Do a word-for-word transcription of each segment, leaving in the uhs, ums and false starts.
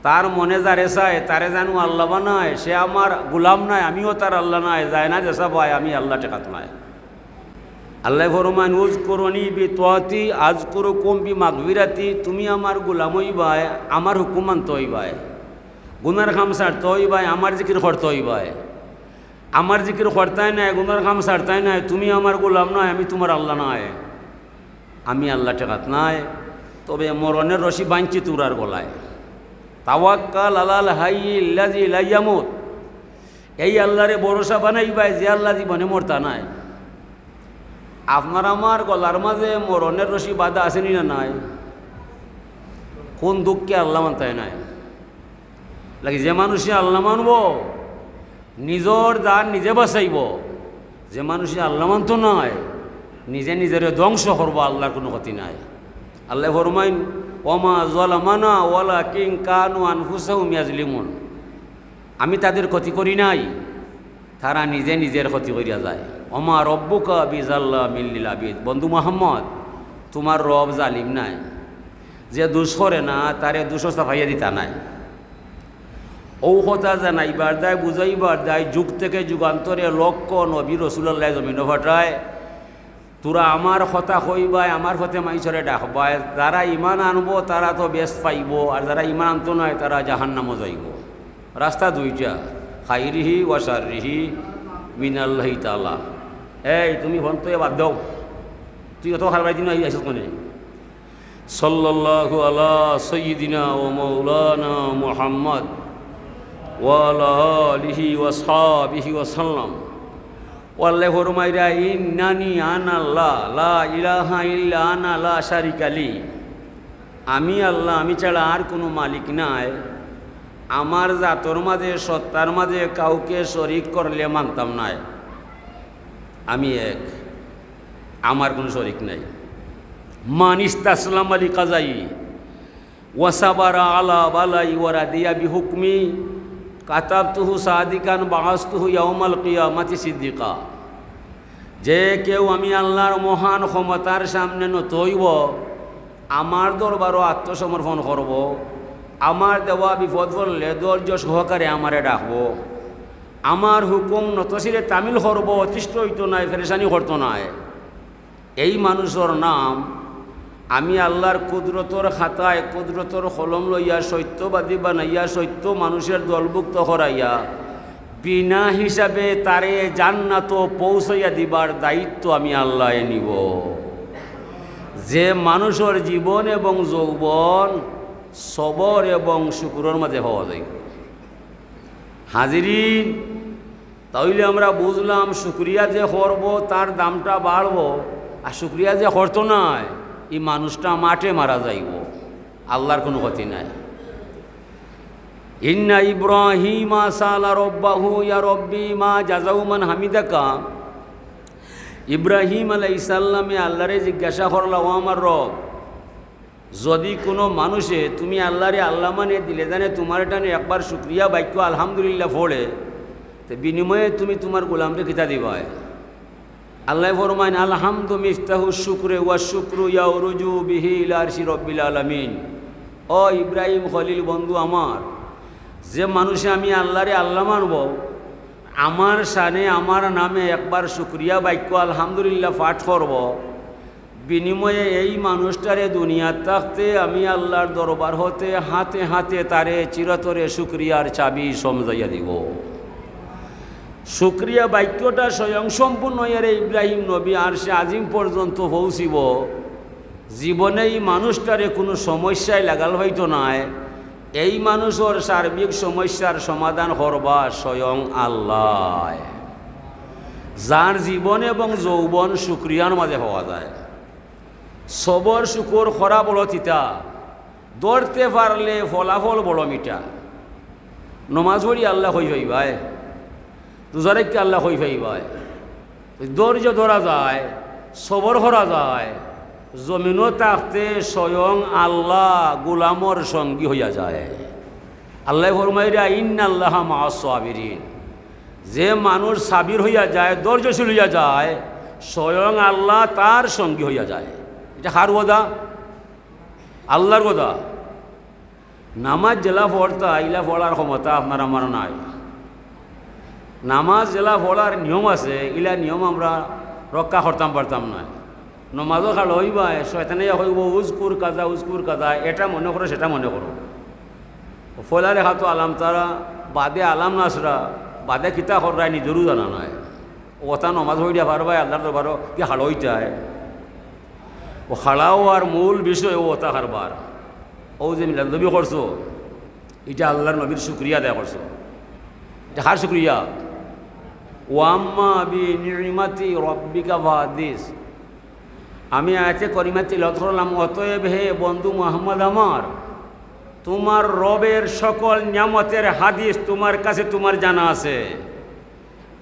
তার মনে যারে চায়, তারে জানু আল্লাহ বানায়, সে আমার গোলাম নায়, আমিও তার আল্লাহ নায়, যায় না যেছা পায়, আমি আল্লাহ ঠেকাত নায়। আল্লায় ফরমাইন, "উযকুরুনি বিতাআতি আযকুরুকুম বিমাগফিরাতি", তুমি আমার গোলাম অইবায়, আমার হুকুম মানতে অইবায়, গুনার কাম ছাড়তে অইবায়, আমার জিকির করতে অইবায়। আমার জিকির করতায় নায়, গুনার কাম ছাড়তায় নায়, তুমি আমার গোলাম নায়, আমি তুমার আল্লাহ নায়, আমি আল্লাহ ঠেকাত নায়। তবে মরণের রশি বানছি তুমরার গলায়। তাওয়াক্কাল আলাল হাইয়িল্লাযী লা ইয়ামুত। এই আল্লাহরে ভরসা বানাইবায়, যে আল্লাহ জীবনে মরতা নায়। আপনার আমার গলার মাঝে মরণের রশি বাঁধা আছে নি না নাই? কোন দুঃখে আল্লাহ মানতায় নায়? লাগি যে মানুষে আল্লাহ মানবো, নিজর জান নিজে বাঁচাইবো। যে মানুষে আল্লাহ মানতো নায়, নিজে নিজরে ধ্বংস করবো, আল্লাহর কুনু ক্ষতি নাই। আল্লায় ফরমাইন, "ওমা যালামানা ওয়ালাকিন কানু আনফুসাহুম ইয়াজলিমুন।" আমি তাদের ক্ষতি করি নাই, তারা নিজে নিজের ক্ষতি করিয়া যায়। "ওমা রব্বুকা বিজাল্লামিল লিল আবিদ।" বন্ধু মুহাম্মদ, তুমার রব জালিম নায়, যে দুষ করে না, তারে দুষ চাপাইয়া দিতা নায়। অউ কথা জানাইবার দায়, বুঝাইবার দায়, যুগ থেকে যুগান্তরে লক্ষ নবী রসুল আল্লায় জমিনো পাঠায়। তুরা আমার কথা কইবায়, আমার পথে মাইনষরে ডাকবায়, যারা ইমান আনবো, তারা তো বেহেস্ত পাইবো, আর যারা ইমান আনতো নায়, তারা জাহান্নামো যাইবো। রাস্তা দুইটা, খাইরিহি ওয়া শাররিহি মিনাল্লাহি তাআলা। এই, তুমি ফোন তো বাদ দেও, তুই অত খারবাই দিন আইসস কোনে? সাল্লাল্লাহু আলা সাইয়্যিদিনা ওয়া মাওলানা মুহাম্মদ ওয়া আলা আলিহি ওয়া সাহবিহি ওয়া সাল্লাম। ও আল্লায় ফরমাইরা, "ইন্নানি আনাল্লাহ, লা ইলাহা ইল্লা আনা, লা শারিকা লি।" আমি আল্লাহ, আমি ছাড়া আর কুনু মালিক নাই। আমার জাতর মাঝে, সত্তার মাঝে কাউকে শরিক করলে মানতাম নায়। আমি এক, আমার কুনু শরিক নাই। মান ইস্তাসলামা লিকাযাই ওয়া সাবারা আলা বালাই ওয়া রাদিয়া বিহুকমি কাতাবতুহু সাদিকান বাআসতুহু ইয়াউমাল কিয়ামাতি সিদ্দিকা। যে কেউ আমি আল্লাহর মহান ক্ষমতার সামনে নত অইবো, আমার দরবারো আত্মসমর্পণ করবো, আমার দেওয়া বিপদ পড়লে ধৈর্য সহকারে আমারে ডাকবো, আমার হুকুম নতশিরে তামিল করবো, অতিষ্ঠ অইতো নায়, পেরেশানি করতো নায়। এই মানুষর নাম আমি আল্লাহর কুদরতর খাতায় কুদরতর কলম লইয়া সত্যবাদী বানাইয়া সত্য মানুষের দলভুক্ত করাইয়া বিনা হিসাবে তারে জান্নাতো পৌঁছাইয়া দিবার দায়িত্ব আমি আল্লায় নিবো। যে মানুষর জীবন এবং যৌবন সবর এবং শুকুরর মাঝে পাওয়া যায়। হাজিরিন, তাইলে আমরা বুঝলাম, শুকরিয়া যে করবো, তার দামটা বাড়বো, আর শুকরিয়া যে করতো নায়, ই মানুষটা মাঠে মারা যাইবো, আল্লাহর কুনু ক্ষতি নাই। ইন্না ইব্রাহিমা সাআলা রব্বাহু, ইয়া রব্বি মা জাযাউ মান হামিদাকা। ইব্রাহিম আলাইহিস সালামে আল্লাহরে জিজ্ঞাসা করলা, "ও আমার রব, যদি কুনু মানুষে তুমি আল্লাহরে আল্লাহ মানে দিলে জানে তুমার টানে একবার শুকরিয়া বাক্য আলহামদুলিল্লাহ পড়ে, তে বিনিময়ে তুমি তুমার গোলামরে কিতা দিবায়?" আল্লায় ফরমাইন, "আলহামদু মিফতাহু শুকরে ওয়া শুকরু ইয়াউরুজু বিহি ইলা আরশি রব্বিল আলামিন।" ও ইব্রাহিম খলিল বন্ধু আমার, যে মানুষে আমি আল্লাহরে আল্লাহ মানবো, আমার শানে আমার নামে একবার শুকরিয়া বাক্য আলহামদুলিল্লাহ পাঠ করবো, বিনিময়ে এই মানুষটারে দুনিয়াত থাকতে আমি আল্লাহর দরবার হতে হাতে হাতে তারে চিরতরে শুকরিয়ার চাবি সমঝাইয়া দিবো। শুকরিয়া বাক্যটা স্বয়ং সম্পূর্ণ অইয়ারে ইব্রাহিম নবী আরশে আজিম পর্যন্ত পৌঁছিবো। জীবনে ই মানুষটারে কুনু সমস্যায় লাগাল পাইতো নায়। এই মানুষর সার্বিক সমস্যার সমাধান করবা স্বয়ং আল্লায়, যার জীবন এবং যৌবন শুকরিয়ার মাঝে পাওয়া যায়। সবর শুকর করা বড় তিতা, ধরতে পারলে ফলাফল বড় মিঠা। নমাজ পড়ি আল্লাহ কই পাইবায়, রোজা রাখি আল্লাহ কই পাইবায়। ধৈর্য ধরা যায়, সবর করা যায়, জমিনো থাকতে স্বয়ং আল্লাহ গোলামর সঙ্গী হইয়া যায়। আল্লায় ফরমাইরা, "ইন্নাল্লাহা মাআস সাবিরিন।" যে মানুষ সাবির হইয়া যায়, ধৈর্যশীল হইয়া যায়, স্বয়ং আল্লাহ তার সঙ্গী হইয়া যায়। ইটা কার কথা? আল্লাহর কথা। নামাজ যেলা পড়তা, ইলা পড়ার ক্ষমতা আপনার আমার নাই। নামাজ যেলা পড়ার নিয়ম আছে, ইলা নিয়ম আমরা রক্ষা করতাম পারতাম না। নমাজও খাড়া অইবায়, শয়তানে ইয়া কইবো, "উজকুর কাজা, উজকুর কাজা, এটা মনে করো, সেটা মনে করো।" পয়লা রেখাতো আলাম তারা, বাদে আলাম নাশরা, বাদে কিতা কররায় নিজরও জানা নাই। অতা নমাজ পড়িয়া পারবায়, আল্লার দরবারো গিয়া খাড়া অইতায়। অউ খাড়া অওয়ার মূল বিষয় অউ অতা কারবার। অউ যে মিলাদুন্নবী করছো, ইটা আল্লার নবীর শুকরিয়া আদায় করছো। ইটা কার শুকরিয়া? "ওয়া আম্মা বিনি'মাতি রাব্বিকা ফাহাদ্দিস।" আমি আয়াতে করিমা তিলাওয়াত করলাম, "অতএব হে বন্ধু মুহাম্মদ আমার, তুমার রবের সকল নিয়ামতের হাদিস তুমার কাছে তুমার জানা আছে।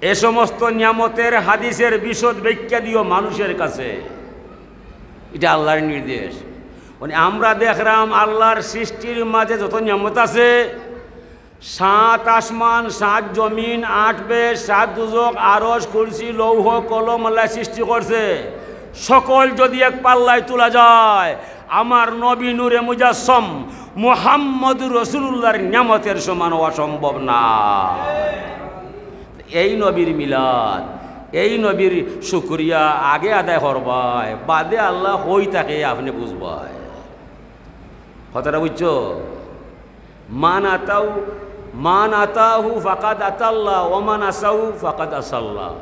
এ সমস্ত নিয়ামতের হাদিসের বিশদ ব্যাখ্যা দিও মানুষের কাছে।" ইটা আল্লার নির্দেশ। মানে আমরা দেখরাম আল্লার সৃষ্টির মাঝে যত নিয়ামত আছে, সাত আসমান, সাত জমিন, আট বেহেশত, সাত দুজখ, আরশ, কুরসি, লৌহ, কলম আল্লায় সৃষ্টি করছে। সকল যদি এক পাল্লায় তুলা যায়, আমার নবী নূরে মুজাসসম মুহাম্মদুর রাসূলুল্লাহর নিয়ামতের সমান অওয়া সম্ভব না। এই নবীর মিলাদ, এই নবীর শুকরিয়া আগে আদায় করবায়, বাদে আল্লা কই থাকে আপনে বুঝবায়। কথাটা বুঝছো? মান আতাউ, মান আতাহু ফাকাদ আতাল্লাহ, ওয়া মান আসাউ ফাকাদ আসাল্লাহ।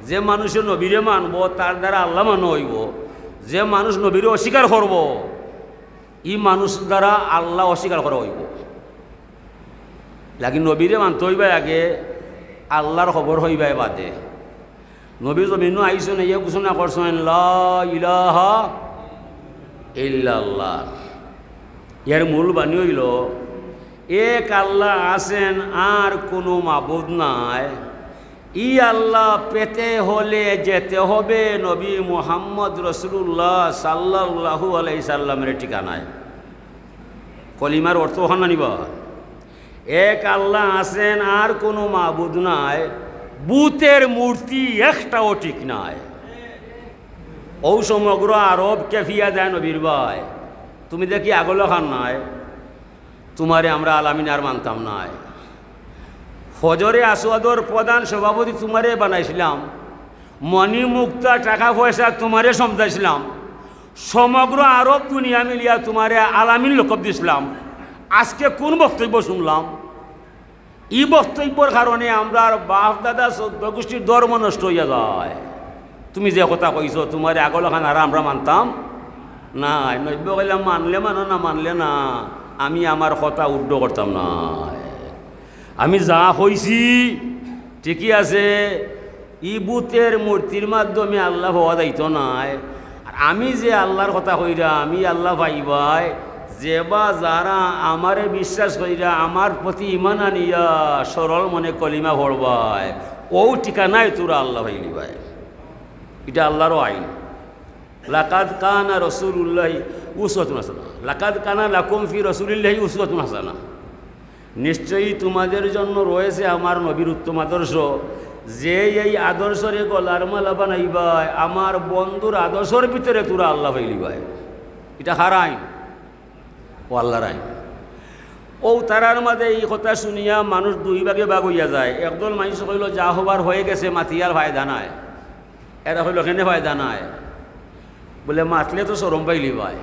যে মানুষে নবীরে মানবো, তার দ্বারা আল্লা মানা অইবো। যে মানুষ নবীরে অস্বীকার করবো, ই মানুষ দ্বারা আল্লা অস্বীকার করা অইবো। লাগি নবীরে মানতে অইবায় আগে, আল্লার খবর অইবায় বাদে। নবী জমিনো আইছইন, আইয়া ঘোষণা করছইন, "লা ইলাহা ইল্লাল্লাহ।" ইয়ার মূল বাণী অইলো, এক আল্লা আছেন, আর কুনু মাবুদ নাই। ই আল্লা পেতে হলে যেতে হবে নবী মুহাম্মদ রাসূলুল্লাহ সাল্লাল্লাহু আলাইহি সাল্লামের ঠিকানায়। কলিমার অর্থ অখান না নি বা? এক আল্লা আছেন, আর কুনু মাবুদ নাই। বুতের মূর্তি একটাও ঠিক নাই। অউ সমগ্র আরব কেঁপিয়া যায় নবীর বায়, "তুমি দেখি আগলাখান নায়, তুমারে আমরা আলামিন আর মানতাম নায়। হজরে আসওয়াদর প্রধান সভাপতি তুমারে বানাইছিলাম, মণি মুক্তা টাকা পয়সা তুমারে সমজাইছিলাম, সমগ্র আরব দুনিয়া মিলিয়া তুমারে আলামিন লকব দিছিলাম। আজকে কুন বক্তব্য শুনলাম? ই বক্তব্যর কারণে আমরার বাপ দাদা চৌদ্দ গুষ্টির ধর্ম নষ্ট অইয়া যায়। তুমি যে কথা কইছো, তুমারে আগলাখান আর আমরা মানতাম নায়।" নবীয়ে কইলা, "মানলে মানো, না মানলে না, আমি আমার কথা উড্ড করতাম নায়। আমি যা কইছি ঠিকই আছে, ই বুতের মূর্তির মাধ্যমে আল্লা পাওয়া যাইতো নায়। আর আমি যে আল্লার কথা কইরাম, ই আল্লা পাইবায়, যে বা যারা আমারে বিশ্বাস কইরা, আমার প্রতি ইমান আনিয়া সরল মনে কলিমা পড়বায়, অউ ঠিকানায় তুরা আল্লা পাইলিবায়।" ইটা আল্লারও আইন। লাকাদ কানা রাসূলুল্লাহি উসওয়াতুন হাসানা। লাকাদ কানা লাকুম ফি রাসূলিল্লাহি উসওয়াতুন হাসানা। নিশ্চয়ই তোমাদের জন্য রয়েছে আমার নবীর উত্তম আদর্শ। যে এই আদর্শরে গলার মালা বানাইবায়, আমার বন্ধুর আদর্শর ভিতরে তুরা আল্লা পাইলিবায়। ইটা কার আইন? অউ আল্লার আইন। অউ তারার মাঝে ই কথা শুনিয়া মানুষ দুই ভাগে ভাগ অইয়া যায়। একদল মানষে কইলো, "যা হবার হয়ে গেছে, মাতিয়ার ফায়দা নাই।" এরা কইলো, "কেনে ফায়দা নাই?" বুলে, "মাতলে তো শরম পাইলিবায়।"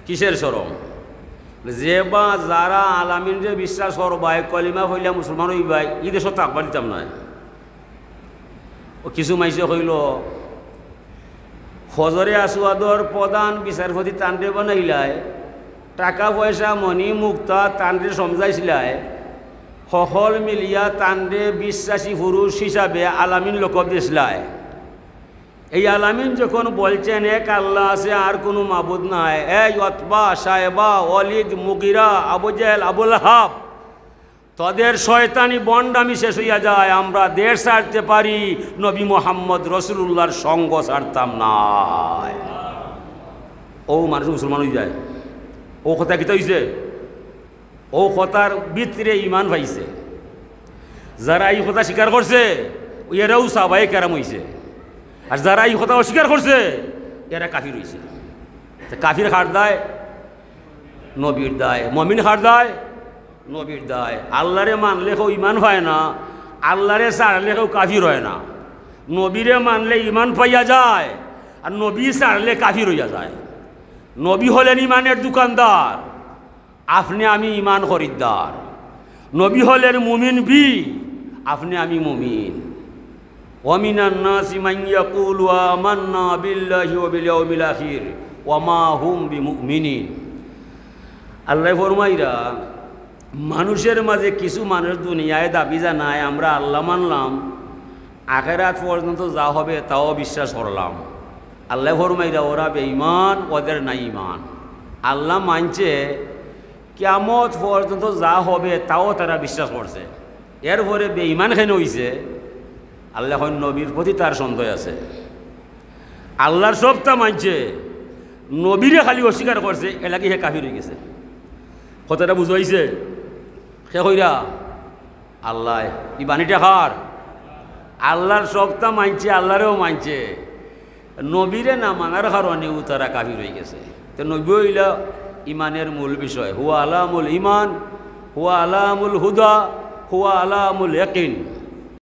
"কিসের শরম?" বুলে, "যে বা যারা আলামিনরে বিশ্বাস করবায়, কলিমা পড়িয়া মুসলমান অইবায়, ই দেশো থাকবার দিতাম নায়।" অউ কিছু মানষে কইলো, "হজরে আসওয়াদর প্রধান বিচারপতি তানরে বানাইলায়, টাকা পয়সা মণি মুক্তা তানরে সমজাইছিলায়, হকল মিলিয়া তানরে বিশ্বাসী পুরুষ হিসাবে আলামিন লকব দিছিলায়। এই আলামিন যখন বলছেন এক আল্লা আছে, আর কুনু মাবুদ নাই, এই উতবা, শায়বা, ওয়ালিদ, মুগিরা, আবু জেহেল, আবু লাহাব, তাদের শয়তানি ভণ্ডামি শেষ অইয়া যায়, আমরা দেশ ছাড়তে পারি, নবী মুহাম্মদ রাসূলুল্লাহর সঙ্গ ছাড়তাম নায়।" অউ মানুষ মুসলমান অইযায়। অউ কথা কিতা অইছে? অউ কথার ভিতরে ইমান পাইছে। যারা ই কথা স্বীকার করছে, এরাউ সাহাবায়ে কেরাম অইছে। আর যারা ই কথা অস্বীকার করছে, এরা কাফির অইছে। তে কাফির কার দায়? নবীর দায়। মুমিন কার দায়? নবীর দায়। আল্লারে মানলে কেউ ইমান পায় না, আল্লারে ছাড়লে কেউ কাফির অয় না। নবীরে মানলে ইমান পাইয়া যায়, আর নবী ছাড়লে কাফির অইয়া যায়। নবী হলেন ইমানের দোকানদার, আপনে আমি ইমান খরিদ্দার। নবী হলেন মুমিন বি, আপনে আমি মুমিন। ومن الناس من يقول آمنا بالله وباليوم الآخر وما هم بمؤمنين। আল্লায় ফরমাইরা, মানুষের মাঝে কিছু মানুষ দুনিয়ায় দাবি জানায়, "আমরা আল্লাহ মানলাম, আখেরাত পর্যন্ত যা হবে তাও বিশ্বাস করলাম।" আল্লায় ফরমাইরা, "ওরা বেঈমান, ওদের নাই ঈমান।" আল্লাহ মানছে, কিয়ামত পর্যন্ত যা হবে তাও তারা বিশ্বাস করছে, এরপরে বেঈমান কেনে অইছে? আল্লায় কইন, নবীর প্রতি তার সন্দেহ আছে। আল্লার সবটা মানছে, নবীরে খালি অস্বীকার করছে, এরলাগি হে কাফির অইগেছে। কথাটা বুঝাইছে? কে কইরা? আল্লায়। ই বাণীটা কার? আল্লার সবটা মানছে, আল্লারেও মানছে, নবীরে না মানার কারণেউ তারা কাফির অইগেছে। তে নবী অইলা ইমানের মূল বিষয়। হুয়া আলামুল ইমান, হুয়া আলামুল হুদা, হুয়া আলামুল ইয়াকিন।